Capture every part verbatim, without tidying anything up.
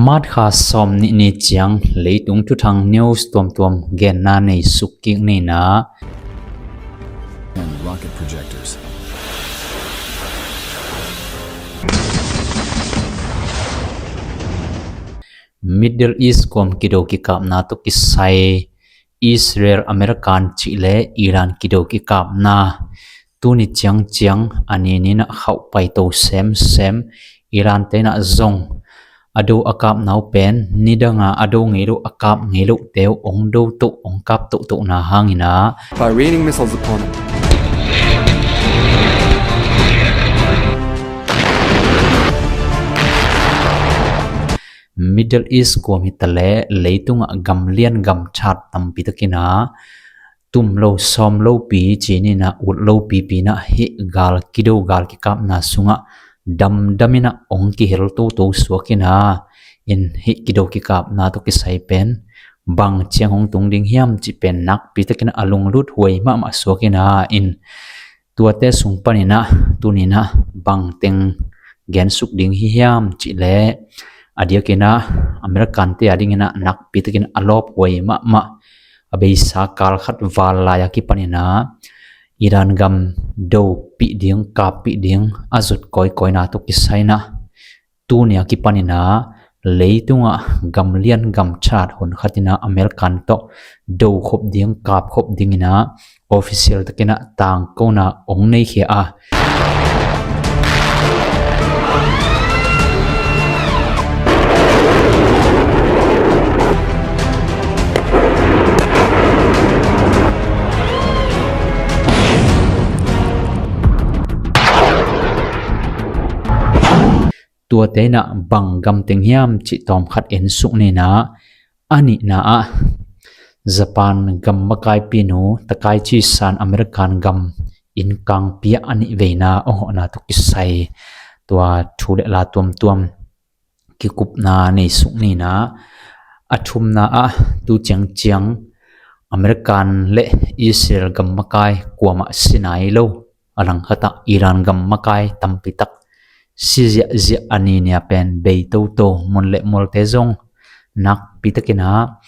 March kha sawm nih ni ciang leitung thuthang news tuamtuam genna nei suk kik ni in ah, Middle East kuam kido kikapna tawh kisai Israel, American cih le Iran kido kikapna tuni ciangciang a ni ni in ah khauh paito semsem. Iran te in ah zong a do a kapna uh pen nidanga a do ngei loh, a kap ngei loh te uh ong do toh, ong kap tohtohna hangin ah, firing missiles upon them. Middle East kuam hi ta le leitungah gam lian gam that tampi takin ah tum lo sawm lopi ci ni in ah, ut lopipi in ah hih gal kido, gal kikapna sungah damdam in ah ong kihel toto suak in ah, in hih kido kikapna tawh kisai pen bang ciang hong tung ding hiam cih pen nakpi takin ah a lunglut huai mahmah suak in ah, in tuate sung panin ah tuni in ah bang teng gen suk ding hi hiam cih le, a diakin ah American te a dingin ah nakpi takin a lawp huai mahmah, a beisa kal khat val lai a kipanin ah Iran gam dopih ding, kappih ding a zut kawikawina tawh kisai in ah, tuni a kipanin ah leitungah gam lian gam that hun khat in ah American tawh do khop ding, kap khop dingin ah official takin ah tangkona ong neikhia a. Tuate in ah bang gam teng hiam cih tawm khat en suk ni in ah, a nihna ah Japan gam makaipinu Takaichi-san American gam inn kangpi ah a nih veina ong hawhna tawh kisai tua thu le la tuamtuam kikupna nei suk ni in ah, a thumna ah tu ciangciang American le Israel gam makai kuamah si nai lo, a langkhat ah Iran gam makai tampi tak si ziahziah, a ni ni a pen bei toto, mun le mualte zong nakpi takin ah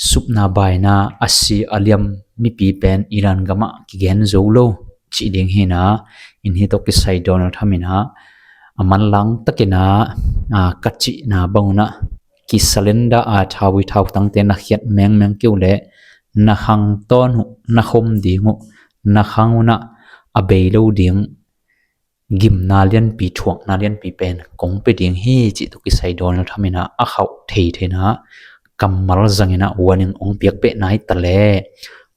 supna baina a si a liam mipi pen Iran gamah kigen zo lo cih ding hi in ah, in hih tawh kisai Donald Trump in ah a manlang takin ah, a, ka cihna bang un ah kisalenda a, thawi thautangte na khiat mengmeng kei uh leh na khang tawn uh, na khom ding uh, na khang un ah a bei lo ding gimna lianpi, thuakna lianpi pen kong pia ding hi cih tawh kisai Donald Trump in ah a khauh thei thei in ah kammal zangin ah warning ong piak beh nai ta leh,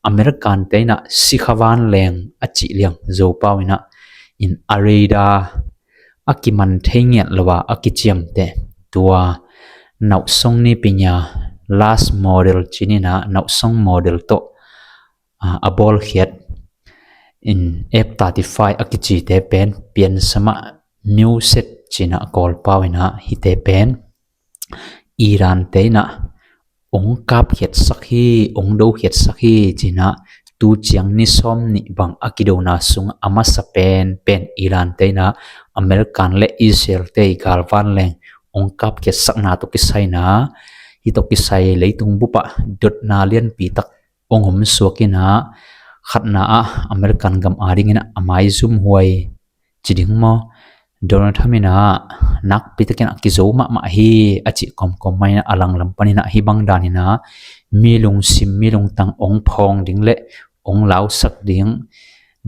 American te in ah sikha vanleng a cih liang Zopau in ah in a radar a kiman thei ngiat lo a a kiciamteh tua nauhsong ni pinya last model ci ni in ah nauhsong model tawh, a, a bawlkhiat in F thirty-five a kicite pen piansamah muse ci in ah Kawlpau in ah hihte pen Iran te in ah ong kapkhiatsak hi, ong dokhiatsak hi ci in ah tu ciang ni sawm nih bang a kidona sung a masa pen pen Iran te in ah American le Israel te i galvan leng ong kapkhiatsakna tawh kisai in ah, hih tawh kisai leitung bupah dotna lianpi tak ong om suak in ah, khatna ah American gam a dingin ah a maizum huai ci ding maw, Donald Trump in ah nakpi takin ah kizo mahmah hi a cih kawmkawm mah in ah a langlam panin ah hih bang dan in ah mi lungsim, mi lungtang ong phawng ding le ong lausak ding,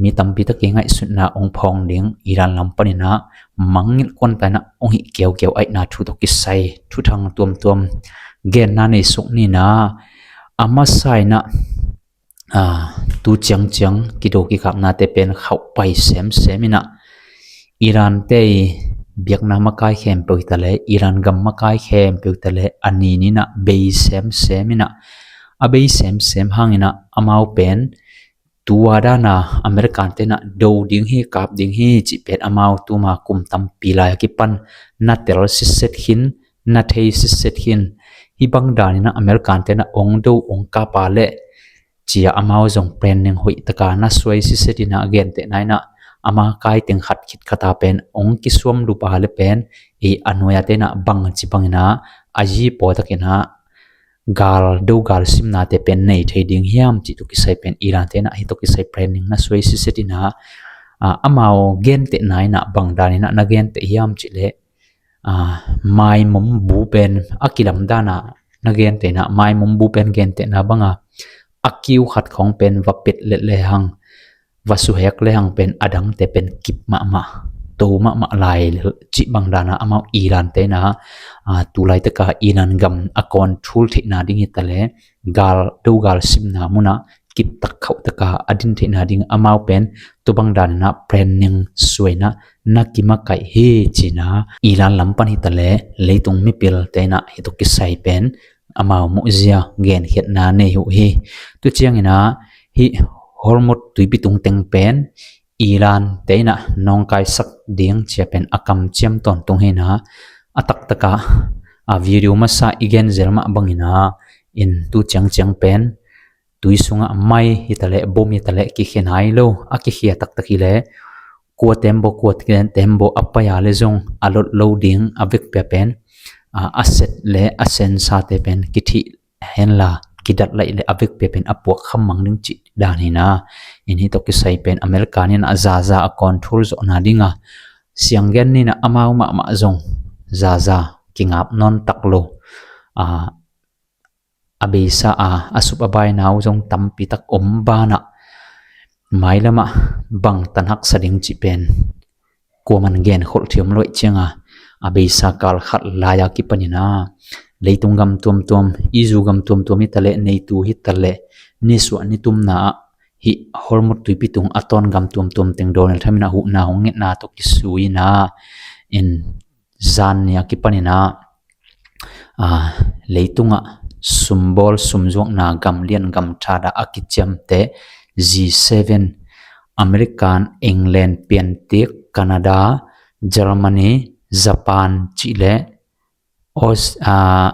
mi tampi tak i ngaihsutna ong phawng ding Iran lam panin ah mangngilh kuanta in ah ong hih kiaukiau ahihna thu tawh kisai thuthang tuamtuam genna nei suk ni in ah, a masa in ah, a, tu ciangciang kido kikapnate pen khauh pai semsem in ah Iran te i biakna makai khempeuh hi ta leh, Iran gam makai khempeuh hi ta leh a ni ni in ah bei semsem in ah, a bei semsem hangin ah amau pen tua dana American te in ah do ding hi, kap ding hi cih pen amau tuma kum tampi lai a kipan na tel sitset khin, na thei sitset khin. Hih bang dan in ah American te in ah ong do, ong kap a leh ci a amau zong planning hoih taka na suai sitset in ah, a gentehna in ah ama kai teng khat khit khat a pen ong kisuam lup a le pen, i a nuai a te inah bang ci bang inah a yi paw tak inah gal do gal simnate pen nei thei ding hiam cih tawh kisai pen Iran te inah hih tawh kisai planning na suai siset inah, ah, amau gentehna inah bang dan inah na genteh hiam cih leh, ah, maimom bu pen a kilam dan ah na genteh inah maimom bu pen gentehna bang a a kiu khat khawng pen va pet let le hang va suhek le hang pen a dangte pen kip mahmah, to mahmah lai cih bang dan ah amau Iran te inah, ah, tu laitak a Iran gam a control theihna ding hi ta le gal do gal simna mun ah kip tak khauh tak a a din theihna ding amau pen tu bang dan inah planning suai inah na kimakaih hi ci inah Iran lam pan hi ta le leitung mipil te inah hih tawh kisai pen amau muhzia genkhiatna nei uh hi. Tu ciang inah hih Hormuz tuipi tung teng pen Iran te inah nawngkaisak ding ci a pen a kamciam tawntung hi inah a taktak a, a video masa i gen zel mah bang inah in tu ciangciang pen tui sungah mai hi ta le bom hi ta le kikhia nai lo, a kikhia taktak hi le kua tembaw kua tembaw a pai a le zong a lot lo ding a vekpi a pen, ah, a set le a sensate pen kithih henla kidat laih le a vekpi a pen a puak khammang ding cih dan hi inah. In hih tawh kisai pen America in a zaza a control zawhna ding a sianggen inah amau mahmah zong zaza kingap nawn tak lo, ah, a beisa a a sup a baina uh zong tampi tak om ban ah mailam ah bang tan haksa ding cih pen kuaman genkholh thiam loih ciang a, a beisa kal khat lai a kipan inah leitung gam tuamtuam, i zu gam tuamtuam hi ta le neitu hi ta le nisuah nitumna ah hih Hormuz tuipi tung a tawn gam tuamtuam teng Donald Trump inah huhna hong ngetna tawh kisui inah in zan ni a kipan inah, ah, leitungah sumbawl sumzuakna gam lian gam tha dah a kiciamteh G seven, American, England, piantik, Canada, Germany, Japan cih le Aus-, ah,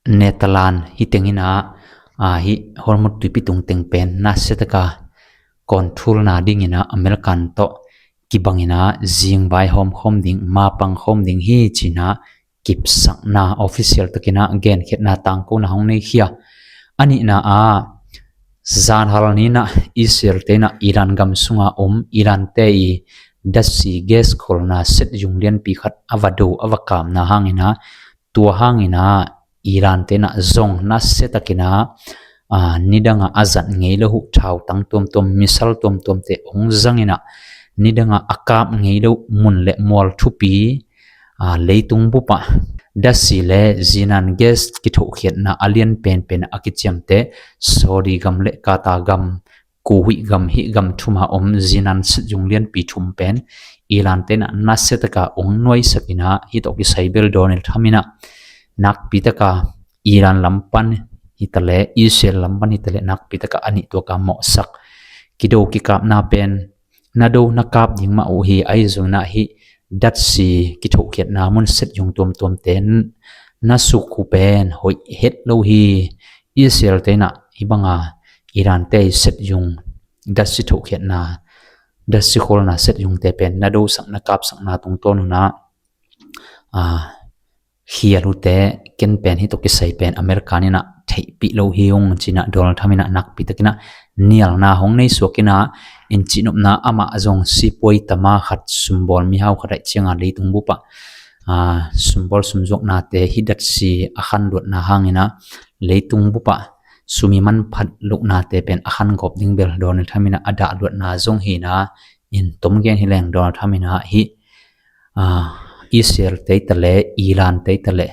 Netherlands hih teng inah, ah, hih Hormuz tuipi tung teng pen nasia tak a control na ding inah American tawh kibang inah zingvai hawm khawm ding, mapang khawm ding hi ci inah kipsakna official tak inah genkhiatna tangkona hong nei khia. A nihna ah zanhal ni inah Israel te inah Iran gam sunga om Iran te i datsi gas kholna set yung lianpi khat a va do a va kapna hang inah tua hang inah Iran te inah zong nasia tak inah, ah, nidang a a zat ngei lo uh thautang tuamtuam, missile tuamtuamte hong zang inah nidang a a kap ngei lo uh mun le mual thupi, ah, leitung bup ah datsi le zinan gas kithohkhiatna a lian penpen a kiciamteh Saudi gam le Qatar gam, Kuwait gam, hih gam thum a om zinan set yung lianpi thum pen Iran te inah nasia tak a hong nuaisak inah hih tawh kisai bel Donald Trump inah nakpi tak a Iran lam pan hi ta le Israel lam pan hi ta le nakpi tak a a nih tuak a mawhsak kido kikapna pen na do na kap ding mah uh hi. Ahi zong inah hih datsi kithohkhiatna mun set yung tuamtuamte na suk uh pen hoih het lo hi. Israel te inah hih bang a Iran te i set yung datsi thohkhiatna, datsi kholna set yungte pen na dosak na kapsakna tungtawn un ah, ah, khial uh teh ken pen hih tawh kisai pen American inah theihpih lo hi ung ci inah Donald Trump inah nakpi tak inah nialna hong nei suak inah, in cihnopna amah zong sipuai tama khat sumbawl mihau khat ahih ciang a leitung bup ah, ah, sumbawl sumzuaknate hih datsi a khanluatna hang inah leitung bup ah sum i manphat lohnate pen a khan gawp ding bel Donald Trump inah a dahluatna zong hi inah, in tom gen hi leng Donald Trump inah hih, ah, Israel te hi ta le Iran te hi ta le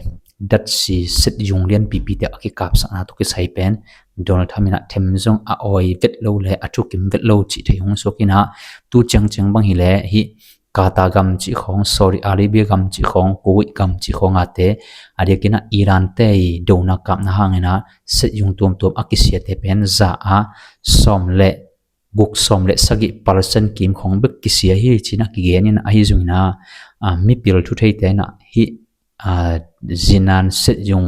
datsi set yung lianpipite a kikapsakna tawh kisai pen Donald Trump inah them zong a awi vet lo le a thukim vet lo cih thei hong suak inah, tu ciangciang bang hi le hih Qatar gam cih khawng, Saudi Arabia gam cih khawng, Kuwait gam cih khawng ate a diak inah Iran te i dona kapna hang inah set yung tuamtuam a kisiate pen za a sawm le guk, sawm le sagih percent kim khawng bek kisia hi ci inah kigen inah, ahi zong inah, ah, mipil thutheite inah hih, ah, zinan set yung,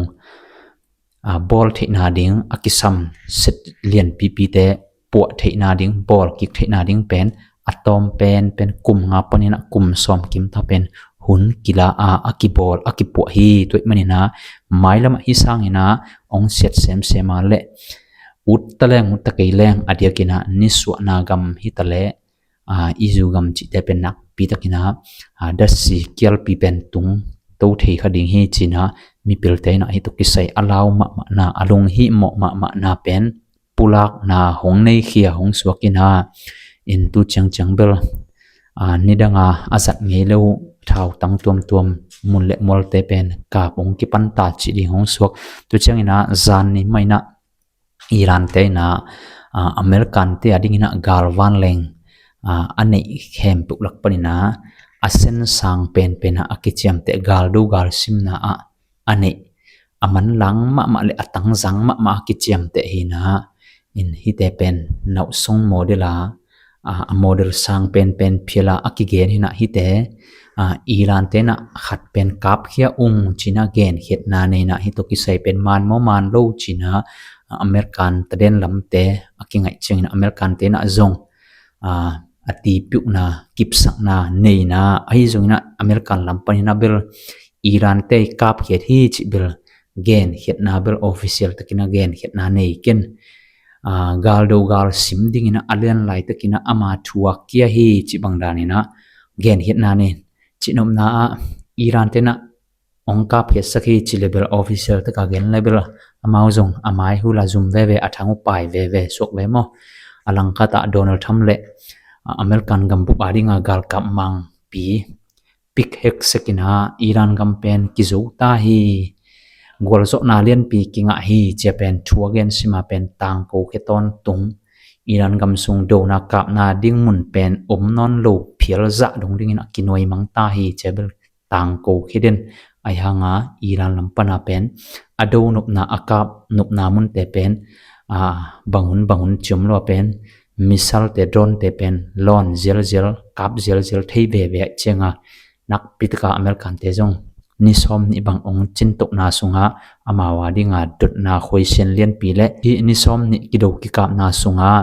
ah, bawl theihna ding a kisam set lianpipite puah theihna ding, bawl kik theihna ding pen a tawm pen pen kum nga panin a kum sawm kim ta pen hun kila a a kibawl a kipuah hi. Tua ahih manin a mailam ah hi sangin a hong siat semsem a leh ut ta leng ut ta kei leng a diakin a nisuahna gam hi ta leh, aa, i zu gam cihte pen nakpi takin a, aa, datsi kialpi pen tung to thei kha ding hi ci-in a mipilte in a hih tawh kisai a lau mahmahna, a lunghimawh mahmahna pen pulakna hong neikhia hong suak in a, in tu ciangciang bel, aa, nidang a a zat ngei lo thautang tuamtuam mun le mualte pen kap hong kipan ta cih ding hong suak. Tu ciangin a zan ni mah in a Iran te in a, aa, American te a dingin a gal vanleng, aa, a neih khempeuh lak panin a a sensang penpen a a kiciamteh galdo galsimna ah a neih a manlang mahmah le a tangzang mahmah a kiciamteh hi in a, in hihte pen nauhsung model a, aa, a model sang penpen phial a a kigen hi in a hihte, aa, Iran te in a khat pen kapkhia ung ci-in a genkhiatna nei in a hih tawh kisai pen man maw man lo ci-in a, aa, American taden lamte a kingaih ciangin a American te in a zong, aa, a tipiuhna kipsakna nei in a, ahi zongin a American lam panin a bel Iran te i kapkhiat hi cih bel genkhiatna bel official takin a genkhiatna nei ken, aa, galdo galsim dingin a a lian laitakin a ama thu a kia hi cih bang danin a genkhiatna nei. Cihnopna ah Iran te in a hong kapkhiatsak hi ci le bel official taka gen le bel amau zong a mai hula zum veve, a thang uh pai veve suak ve maw. A langkhat ah Donald Trump le, aa, American gambup a ding a galkap mangpi Pete Hegseth in a Iran gam pen kizo ta hi, gualzawhna lianpi kingah hi ci-a pen thu a gen sim a pen tangko khia tawntung. Iran gam sung dona kapna ding mun pen om nawn lo phial zah dong dingin a kinuai mang ta hi ci-a bel tangko khia den. Ahi hang a Iran lam pan a pen a do nopna, a kap nopna munte pen, aa, bang hun bang hun ci om lo a pen missile te, drone te pen lawn zialzial, kap zialzial thei veve ahih ciang a nakpi taka American te zong ni sawm nih bang hong cin tohna sung a amau a ding a dotna khuaisian lianpi le hih ni sawm nih kido kikapna sung a,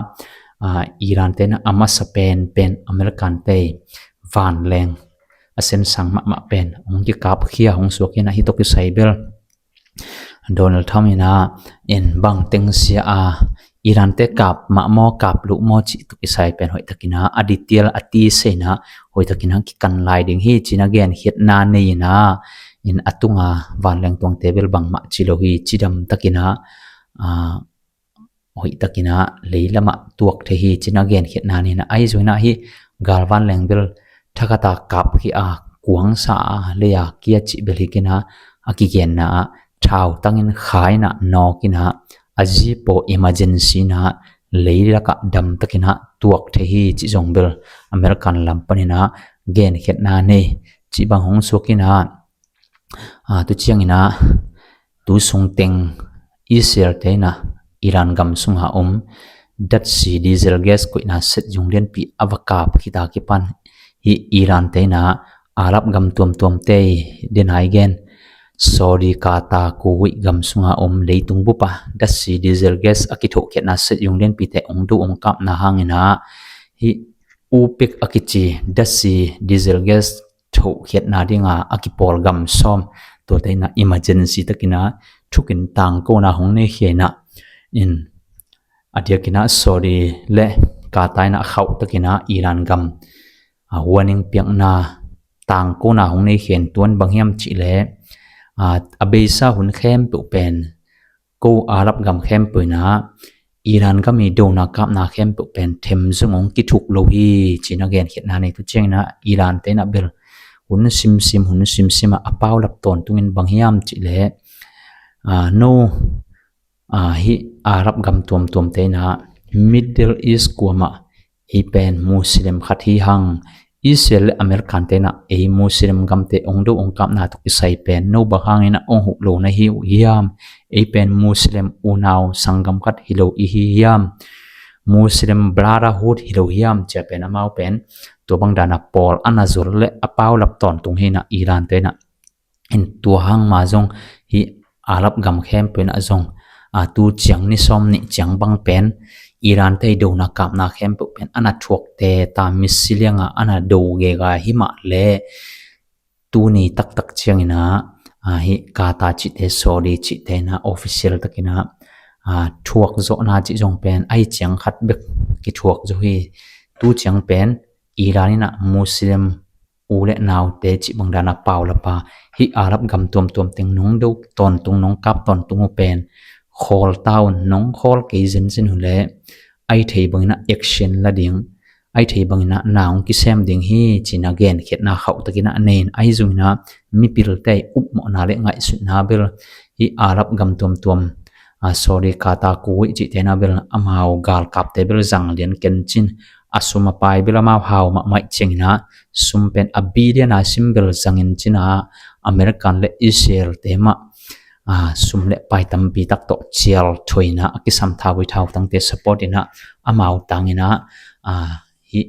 aa, Iran te in a masa penpen American te vanleng a sensang mahmah pen hong kikapkhia hong suak hi in a hih tawh kisai bel Donald Trump in a in bang teng sia a Iran te kap mah maw kap loh maw cih tawh kisai pen hoih takin a a detail a tisa in a hoih takin a kikan lai ding hi ci-in a genkhiatna nei in a, in a tunga vanleng tuangte bel bangmah ci lo hi, cidam takin a, aa, hoih takin a leilam ah tuak thei hi ci-in a genkhiatna nei in a, ahi zongin a hih gal vanleng bel thakhat a kapkhia a kuangsa a lei a kia cih bel hi ken a, a kigenna ah thautang in kha in a nawk in a, a zipaw emergency in a leilak ah dam takin a tuak thei hi cih zong bel American lam panin a genkhiatna nei cih bang hong suak in a, aa, tu ciangin a tu sung teng Israel te in a Iran gam sung a om datsi, diesel gas, koihna set zung lianpi a va kap khit a kipan hih Iran te in a Arab gam tuamtuamte, den a i gen Saudi, Qatar, Kuwait gam sung a om leitung bup a datsi, diesel gas a kithohkhiatna set zung lianpite hong do hong kapna hangin a hih OPEC a kici datsi, diesel gas thohkhiatna ding a a kipawl gam sawm, tuate in a emergency takin a thukin tangkona hong neikhia in a, in a diakin a Saudi le Qatar in a khauh takin a Iran gam, aa, warning piakna tangkona hong neikhia in, tua in bang hiam cih leh, aa, a beisa hun khempeuh pen ko Arab gam khempeuh in a Iran gam i dona kapna khempeuh pen them zong hong kithuk lo hi ci-in a genkhiatna nei. Tu ciangin a Iran te in a bel hun simsim, hun simsim a a paulap tawntungin bang hiam cih leh, aa, no, aa, hih Arab gam tuamtuamte in a Middle East kuamah ei pen Muslim khat hi hang, Israel le American te in a ei Muslim gamte hong do hong kapna tawh kisai pen no bang hangin a hong huh lo na hi uh hiam? Ei pen Muslim unau sanggam khat hi lo i hi hiam? Muslim Brotherhood hi lo hiam? Ci-a pen amau pen tua bang dan a pawl a na zol le a paulap tawntung hi in a Iran te in a in tua hang ma zong hih Arab gam khempeuh in a zong, aa, tu ciang ni sawm nih ciang bang pen Iran te i dona kapna khempeuh pen a na thuak teta, missile lianga a na do gega hi mah leh tuni taktak ciangin ah, ah, hih Qatar cihte, Saudi cihte in ah official takin ah, ah, thuak zawhna cih zong pen ahi ciang khat bek kithuak zaw hi. Tu ciang pen Iran in ah Muslim u le naute cih bang dan a paulap a, hih Arab gam tuamtuam teng nong do tawntung, nong kap tawntung uh pen khawl ta un, nong khawl kei zenzen uh leh ahi thei bangin ah action la ding, ahi thei bangin ah na hong kisem ding hi, ci-in ah genkhiatna khauhtakin ah nei in, ahi zongin ah mipilte i upmawhna le ngaihsutna bel hih Arab gam tuamtuam, ah, Saudi, Qatar, Kuwait cihte in ah bel amau galkapte bel zang lian ken cin, a sum a pai bel amau hau mahmah ih ciangin ah sum pen a billion a sim bel zangin cin ah American le Israel te mah, ah, sum le pai tampi tak tawh cial thuaina a kisam thau i thautangte support in ah amau tangin ah, ah, hih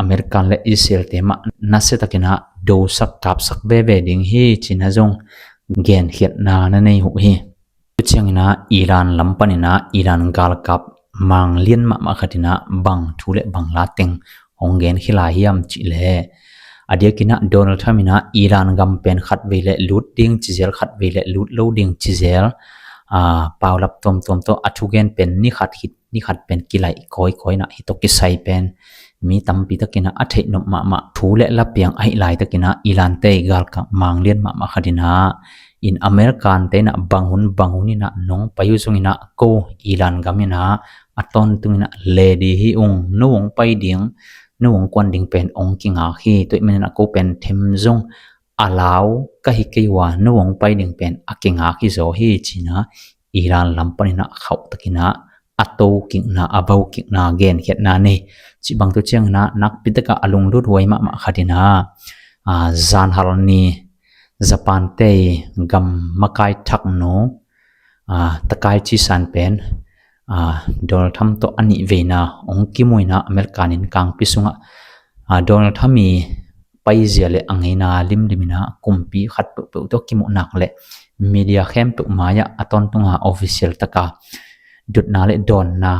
American le Israel te mah nasia takin ah dosak kapsak veve ding hi, ci-in ah zong genkhiatna na nei uh hi. Tu ciangin ah Iran lam panin ah Iran galkap manglian mahmah khat in ah bang thu le bang la teng hong genkhia lai hiam cih leh, a diakin ah Donald Trump in ah Iran gam pen khatvei le lut ding ci zel, khatvei le lut lo ding ci zel, ah, paulap tuamtuam tawh a thugen pen ni khat khit ni khat pen kilaih kawikawi in ah hih tawh kisai pen mi tampi takin ah a theihnop mahmah thu le la piang ahih laitakin ah Iran te i galkap manglian mahmah khat in ah, in American te in ah bang hun bang hun in ah nong pai uh zongin ah ko Iran gam in ah a tawntung in ah leh ding hi ung, no hong pai ding, no hong kuan ding pen hong kingak hi. Tua ahih manin ah ko pen them zong a lau ka hi kei uh a, no hong pai ding pen a kingak hi zaw hi, ci-in ah Iran lam panin ah khauhtakin ah a tokikna, a vaukikna genkhiatna nei. Cih bang tu ciangin ah nakpi takah a lunglut huai mahmah khat in ah, ah, zanhal ni Japan te i gam makai thaknu, ah, Takaichi-san pen, ah, Donald Trump tawh a nihveina hong kimu in ah American innkangpi sungah, ah, Donald Trump i paizia le a ngeina limlim in ah kumpi khat peuhpeuh tawh kimuh nak leh media khempeuh mai-ah a tawntunga official taka dotna le dawnna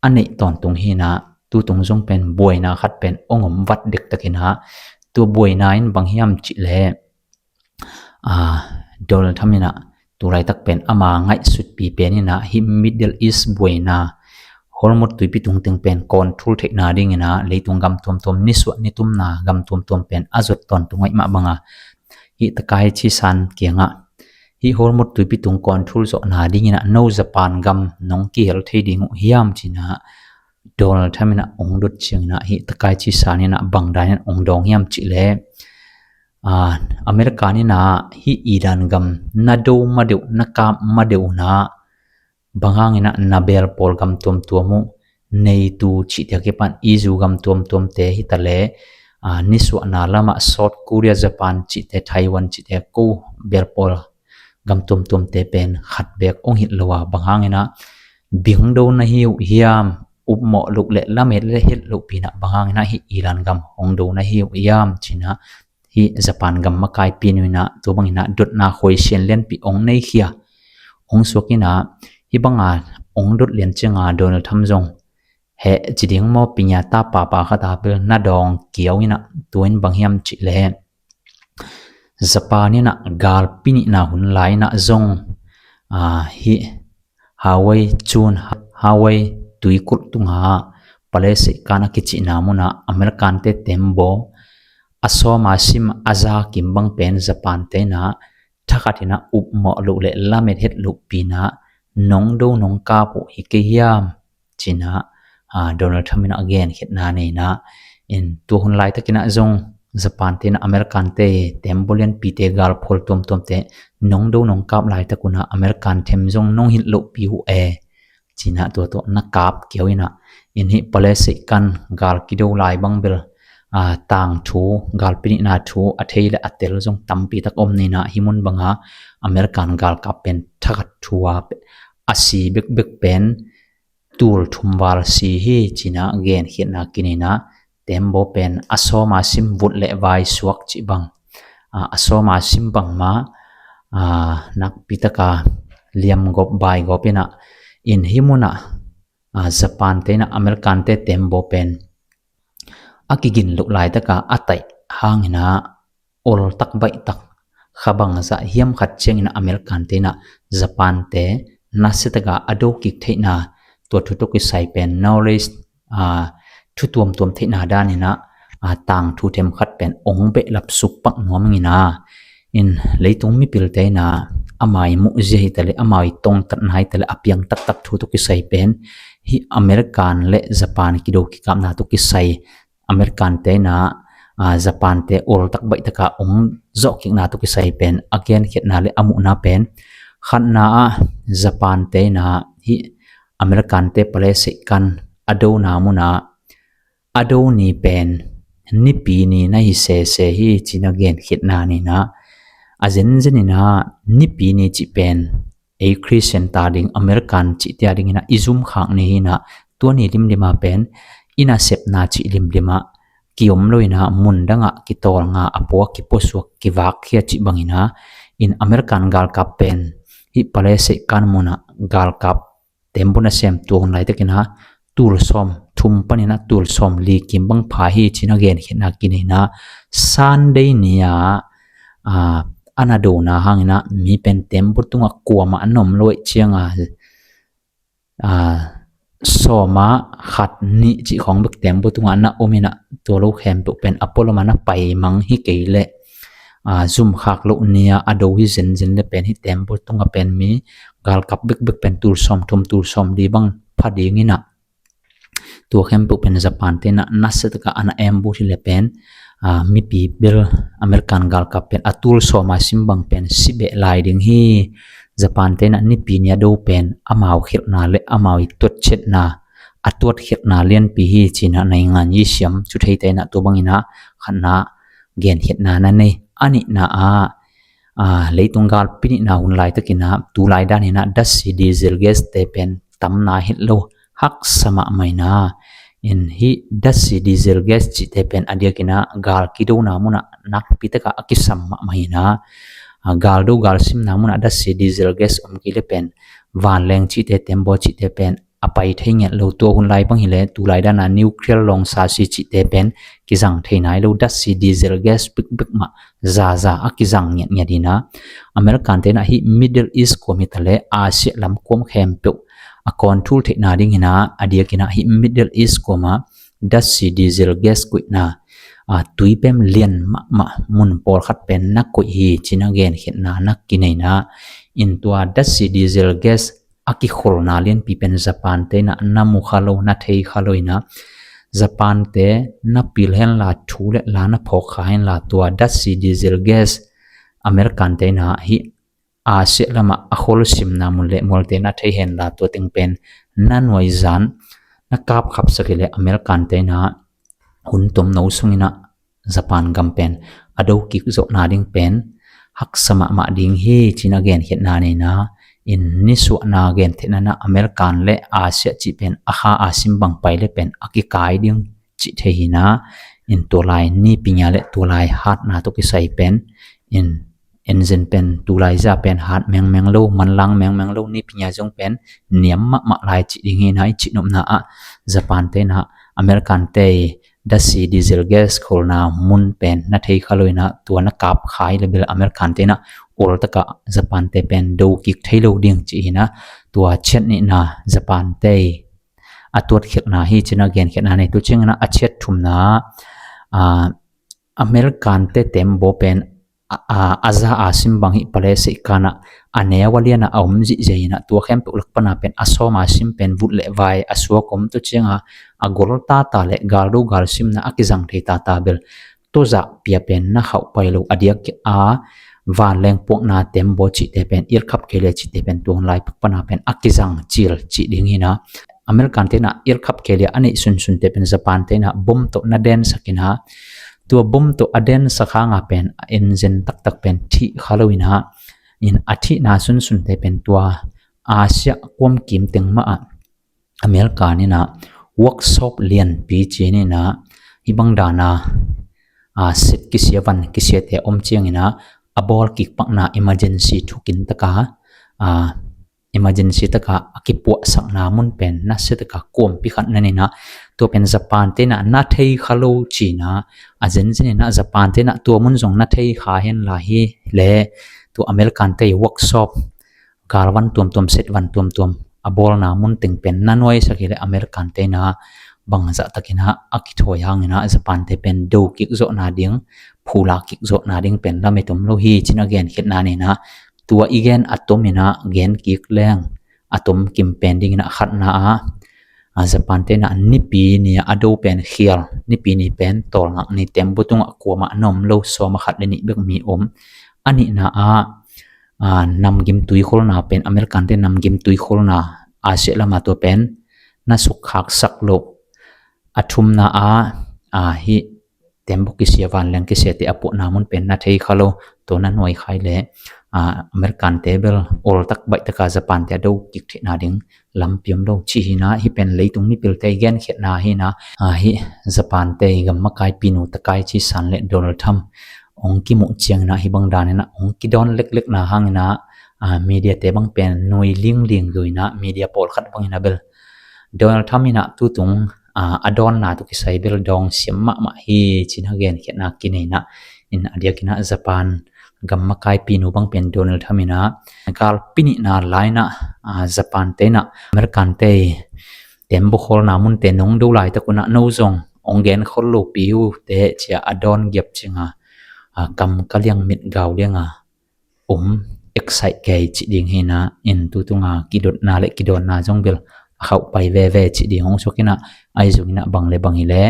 a neih tawntung hi in ah, tutung zong pen buaina khat pen hong om vat dektakin ah, tua buaina in bang hiam cih leh, ah, Donald Trump in ah tu laitak pen ama ngaihsutpi pen in ah hih Middle East buaina, Hormuz tuipi tung teng pen control theihna dingin ah leitung gam tuamtuam, nisuah nitumna gam tuamtuam pen a zot tawntung ahih mah banga hih Takaichi-san kiangah hih Hormuz tuipi tung control zawhna dingin ah no Japan gam nong kihel thei ding uh hiam, ci-in ah Donald Trump in ah hong dot ciangin ah hih Takaichi-san in ah bang dan in ah hong dawng hiam cih leh, ah, American in ah hih Iran gam na do ma deuh, na kap ma deuh un ah, bang hangin ah na belpawl gam tuamtuam uh, NATO cihte a kipan EU gam tuamtuamte hi ta leh, ah, nisuahna lamah South Korea, Japan cihte, Taiwan cihte, ko belpawl gam tuamtuamte pen khat beek hong hilh lo a, bang hangin ah bing do na hi uh hiam, upmawh loh le lamet le het lohpi in ah bang hangin ah hih Iran gam hong do na hi uh hiam, ci-in ah hih Japan gam makaipi nu in ah tua bangin ah dotna khuaisian lianpi hong neikhia, hong suak in ah, hih banga hong dot lian cianga Donald Trump zong heh ci ding maw, pinya ta papa khat a bel na dawng kiau in ah, tua in bang hiam cih leh Japan in ah galpi nihna hun lai in ah zong, ah, hih Hawaii cun, Hawaii tuikulh tunga Palace Seikan a kicihna munah American te tembaw a sawm a sim a za kim bang pen Japan te in ah thakhat in ah upmawh loh le lamet het lohpi in ah nong do nong kap uh hi kei hiam, ci-in ah, ah, Donald Trump in ah a genkhiatna nei in ah, in tua hun laitakin ah zong Japan te in ah American te tembaw lianpite, galphual tuamtuamte nong do nong kap laitak un ah American them zong nong hilh lohpi uh e, ci-in ah tua tawh na kap kiau in ah, in hih Palace Seikan gal kido lai bang bel, ah, tangthu, galpi nihna thu a thei le a tel zong tampi tak om in ah, hih mun banga American galkap pen thakhat thu a, a si bekbek pen tul thum val si hi, ci-in ah genkhiatna kinei in ah, tembaw pen a sawm a sim, vut le vai suak cih bang, ah, a sawm a sim bangmah, ah, nakpi taka liamgawp baigawp in ah, in hih munah Japan te in ah American te tembaw pen a kigin loh laitaka a taih hangin ah oltak baihtak kha bangzah hiam khat ciangin ah American te in ah Japan te nasiataka a do kik theihna, tua thu tawh kisai pen knowledge, thu tuamtuam theihna danin ah tangthu themkhat pen ong behlap suk pak nuam ing in ah, in leitung mipilte in ah amau i muhzia hi taleh, amau i tongtatna hi taleh, a piang taktak thu tawh kisai pen hih American le Japan kido kikapna tawh kisai, American te in ah Japan te oltak baihtaka ong zawhkikna tawh kisai pen a genkhiatna le a muhna pen, khatna ah Japan te in ah hih American te pale seihkan a dona munah a do ni pen Nipi ni na hi sese hi ci-in a genkhiatna ni in ah, a zenzen in ah Nipi ni cih pen ei Christian ta ding, American cihte a dingin ah i zumkhak ni hi in ah, tua ni limlim a pen i nasepna cih limlim ah kiom lo in ah mun dangah kitawlnga, a pua kipuasuak, kivakkhia cih bangin ah, in American galkap pen hih pale seihkan munah galkap tembaw nasem, tua hun laitakin ah tul sawmthum panin ah tul sawmli kim bang pha hi ci-in a genkhiatna kinei in ah, Sunday ni-a a na dona hangin ah mi pen tembaw tungah kuamah a na om lo ahih cianga, sawma khat nih cih khawng bek tembaw tungah na om in ah, tua lo khempeuh pen a pualam a na paimang hi kei leh zumkhak loh ni-a a do hi zenzen le pen hih tembaw tungah pen mi galkap bekbek pen tul sawmthum tul sawmli bang pha ding in ah, tua khempeuh pen Japan te in ah nasiataka a na embut hi le pen mipi bel American galkap pen a tul sawma sim bang pen si beh lai ding hi. Japan te in ah Nipi ni a do pen amau khelhna le amau i tuatchetna, a tuatkhelhna lianpi hi ci-in ah naingan i siam thu theite in ah tua bangin ah khatna genkhiatna na nei. A nihna ah leitung galpi nihna hun laitakin ah tulai danin ah datsi, diesel gas te pen tamna het lo, haksa mahmah in ah, in hih datsi, diesel gas cihte pen a diakin ah gal kidona munah nakpi takah a kisam mahmah in ah, gal do gal simna munah datsi, diesel gas om kei le pen vanleng cihte, tembaw cihte pen a pai thei ngiat lo. Tua hun lai bang hi le tulai dana nuclear lawngsa si cihte pen kizang thei nai lo, datsi, diesel gas bekbek mah zaza a kizang ngiatngiat in ah, American te in ah hih Middle East kuam hi taleh Asia lam kuam khempeuh a control theihna dingin ah a diakin ah hih Middle East kuamah datsi, diesel gas koihna tuipem lian mahmah mun pawlkhat pen na koih hi ci-in a genkhiatna na kinei in ah, in tua datsi, diesel gas a kikholna lianpi pen Japan te in ah na mu kha lo, na thei kha lo in ah, Japan te na pil henla, thu le la na phawk kha henla, tua datsi, diesel gas American te in ah hih Asia lamah a kholsimna mun le mualte na thei henla, tua teng pen na nuaizan na kapkhapsak hi le American te in ah hun tomno sungin ah Japan gam pen a do kik zawhna ding pen haksa mahmah ding hi ci-in a genkhiatna nei in ah, in nisuahna gentheihna in ah American le Asia cih pen a kha a sim bang pai le pen a kikai ding cih thei hi in ah, in tua lai Nipi ni-a le tua lai hatna tawh kisai pen in, en zen pen tulai zia pen hat mengmeng lo, manlang mengmeng lo, Nipi ni-a zong pen niam mahmah lai cih ding hi in ah, i cihnopna ah Japan te in ah American te datsi, diesel gas kholna mun pen na thei kha lo in ah, tua na kap kha hi le bel American te in ah oltakah Japan te pen do kik thei lo ding cih hi in ah, tua chiat nihna Japan te a tuatkhelhna hi ci-in a genkhiatna nei. Tua ciangin ah a chiat thumna, American te tembaw pen a, a, a za a sim bang hih pale seihkan ah a neu a lian ah a om zihziah in ah, tua khempeuh lak pana pen a sawm a sim pen vut le vai a suak om, tua cianga a gol tata le gal do gal simna a kizang thei tata bel tawzah pia pen na khauh pai lo, a diak a vanleng puakna tembaw cihte pen, ilkhap kei le cihte pen tua hun lai pak pana pen a kizang cil cih ding hi in ah, American te in ah ilkhap kei le a neih sunsunte pen Japan te in ah bom tawh na densak in ah, tua bom tawh a densak hanga pen a en zen taktak pen thih kha lo in ah, in a thihna sunsunte pen tua Asia kuamkim teng mah ah American in ah workshop lianpi ci-in ah, hih bang dana set kisia, van kisiate a om ciangin ah a bawl kik pakna emergency thukin taka emergency taka a kipuahsakna mun pen nasia taka kuampi khat na hi in ah, tua pen Japan te in ah na thei kha lo ci in ah, a zenzen in ah Japan te in ah tua mun zong na thei kha hen la hi leh, tua American te workshop, galvan tuamtuam, setvan tuamtuam a bawlna mun teng pen na nuaisak hi leh American te in ah bangzah takin ah a kithawi hangin ah Japan te pen do kik zawhna ding, phula kik zawhna ding pen lamet om lo hi ci in ah genkhiatna hi in ah, tua i gen a tom in ah gen kik leng a tom kim pen dingin ah khatna ah, a, Japan te in ah Nipi ni a do pen khial, Nipi ni pen tawlngak ni, tembaw tungah kuamah na om lo, sawm a khat le nih bek mi om. A nihna ah, a, namgim tuikholna pen, American te namgim tuikholna Asia lamah tua pen na sukkhaksak lo. A thumna ah, a, hih tembaw kisia, vanleng kisia te a puahna mun pen na thei kha lo, tua na nuai kha hi leh, a, American te bel oltak baihtaka Japan te a do kik theihna ding lampi om lo ci hi in ah, hih pen leitung mipilte i genkhiatna hi in ah, a, hih Japan te gam makaipinu Takaichi-san le Donald Trump hong kimuh ciangin ah hih bang danin ah hong kidawn leklekna hangin ah, a, media te bang pen nui lingling zo in ah, media pawlkhat bangin ah bel Donald Trump in ah tutung, a, a dawnna tawh kisai bel dawng siam mahmah hi ci in ah genkhiatna kinei in ah, in a diakin ah Japan gam makaipinu bang pen Donald Trump in ah galpi nihna lai in ah, a, Japan te in ah American te tembaw khawlna munte nong do laitak un ah no zong hong genkhol lopi uh teh ci a a dawn giap ciang a, a, kam ka liang, mit gau liang a om, excite kei cih ding hi in ah, in tutung a kidotna le kidawnna zong bel a khauh pai veve cih ding hong suak in ah, ahi zongin ah bang le bang hi leh,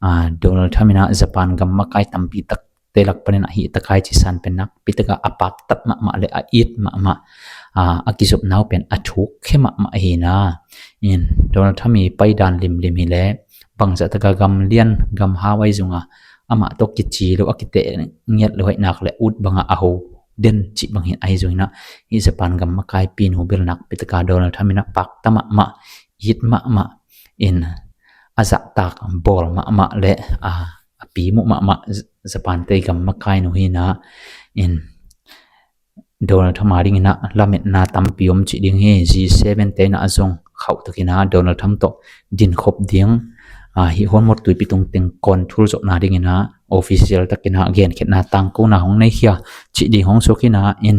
a, Donald Trump in ah Japan gam makai tampi tak te lak panin ah hih Takaichi-san pen nakpi taka a paktat mahmah le a it mahmah, a, a kizopna uh pen a thuk khe mahmah hi in ah, in Donald Trump i paidan limlim hi leh bangzah taka gam lian gam hau ahi zong a amah tawh kici lo, a kiteh ngiat lo ahih nak leh ut bangah a ho den cih bang hi in, ahi zongin ah hih Japan gam makaipinu bel nakpi taka Donald Trump in ah pakta mahmah, it mahmah in, a zahtak bawl mahmah le, a, a pimuh mahmah Japan te gam makainu hi in ah, in Donald Trump a dingin ah lametna tampi om cih ding hi. G seven te in ah zong khauh takin ah Donald Trump tawh dinkhop ding, a, hih Hormuz tuipi tung teng control zawhna dingin ah official takin ah genkhiatna tangkona hong nei khia cih ding hong suak in ah, in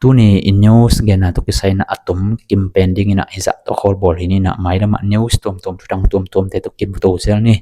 tuni in news genna tawh kisai in ah a tom kim pen dingin ah hizah tawh khawl bawl hi in ah, mailam ah news tuamtuam, thudang tuamtuamte tawh kimu to zel ni.